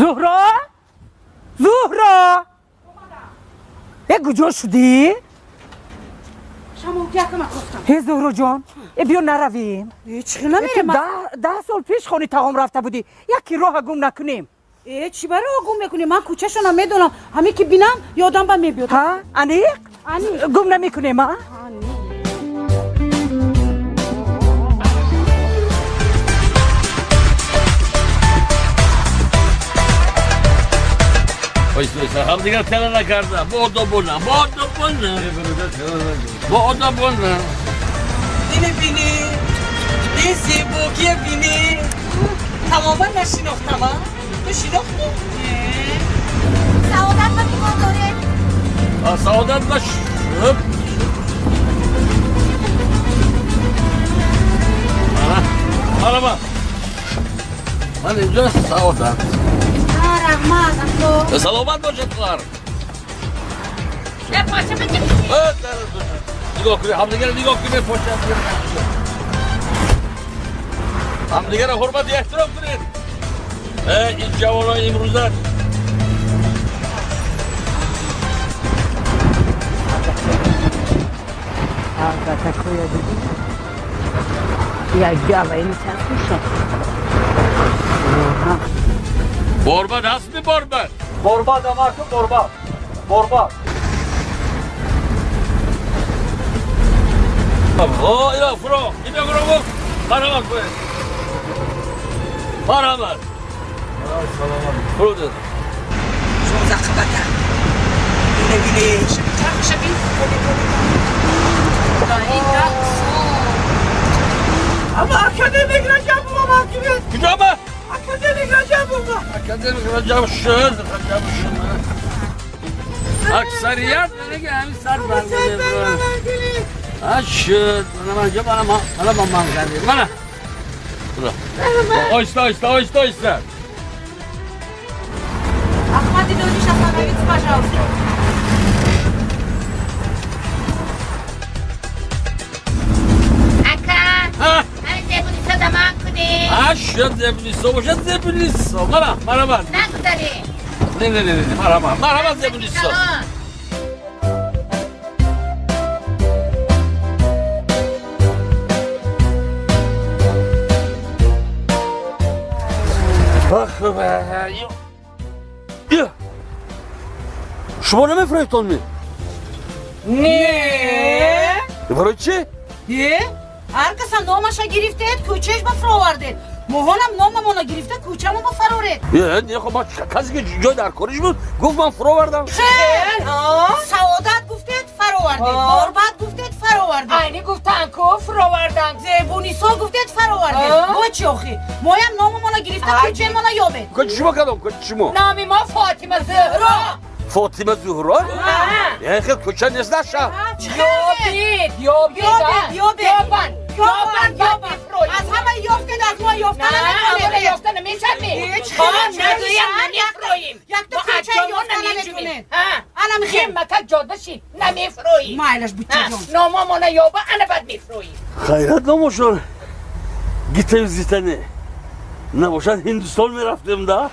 Зуҳро? Зуҳро! Э куҷо шудӣ? Э Зуҳро ҷон, э биё наравем. Э чӣ намерем? 10 сол пеш хони тағом рафта будӣ. Яки роҳа гум накунем. Э чӣ барои гум мекунем? Ман кӯчашонам медонам. Ҳаме ки бинам ёдам ба мебиёд. Ҳа? Аниқ? Аниқ. Гум намекунем, а? Ҳамдигар тела накарда. Бо одобона, бо одобона. Бо одобона. Ине бини, ин зебогия бини. Тамоман нашинохтам, а? Ту шинохтӣ? Саодат ба нигоҳ доред. Саодат ба... Мана, ман инҷо Саодат. Раҳмат, ако. Саломат бошед, хоҳар. Нигоҳ кунед, ҳамдигарро нигоҳ кунед, пошта ҳамдигарро ҳурмат эҳтиром кунед. Ин ҷавонони имрӯза албатта дидӣ? Як ҷавони чашмшон. Борбад ҳастми борбад? Борбад амаку борбад. Борбад. О, ила фуро, ина гуро марҳамат кунед. Марҳамат. Саломат. Фуро дед. 16 қабата. Ине бини. Шабин. Ама академик Раҷаб омад. Куҷо ба? Академик Раҷаб омад. Академик Раҷаб шуд, Раҷаб шуд. Аксарият мегӯяд ҳамин сар бармегардад. Шуд. Мана манҷа, мана мана ман ман кардем. Мана. Оҳиста, оҳиста, оҳиста, оҳиста. Ахмад Идониш, остановитесь, пожалуйста. Ака, ҳамин Зебунисо да ман кунед. Шуд, Зебунисо бошад, Зебунисо. Мана, марҳамат. Нагузаред. Не, не, не, не, марҳамат, марҳамат, Зебунисо. Шумо намефурӯхтон ми? Не. Барои чӣ? Е? Ҳар каса номаша гирифтед, кӯчааш ба фуровардед. Моҳонам номамона гирифта, кӯчамо ба фароред. Е, не, хоб, касе ки ҷой дар кориш буд, гуфт ман фуровардам. Саодат гуфтед, фаровардед. Борбад гуфтед, фаровардед. Айни гуфтан ку фуровардан. Зебунисо гуфтед, фаровардед. Бо чӣ охи? Моям номамона гирифта, кӯчаемона ёбед. Кӯчи шумо кадом? Кӯчи шумо? Номи мо Фотима Зуҳро. Фотима Зуҳро? Е, хел кӯча нест дар шаҳр. Ёбед, ёбед, ёбед, ёбан, ёбан, ёбан. Аз ҳама ёфтед, аз мо ёфта наметавонед. Ёфта намешавад. Нагӯям намефурӯем. Якто кӯча ёфта наметавонед. Ана мехем. Мака ҷода шид, намефурӯем. Майлаш бучаҷон. Номамона ёба, ана баъд мефурӯем. Хайрат номошон. Гитаю зитане. Набошад Ҳиндустон мерафтем да?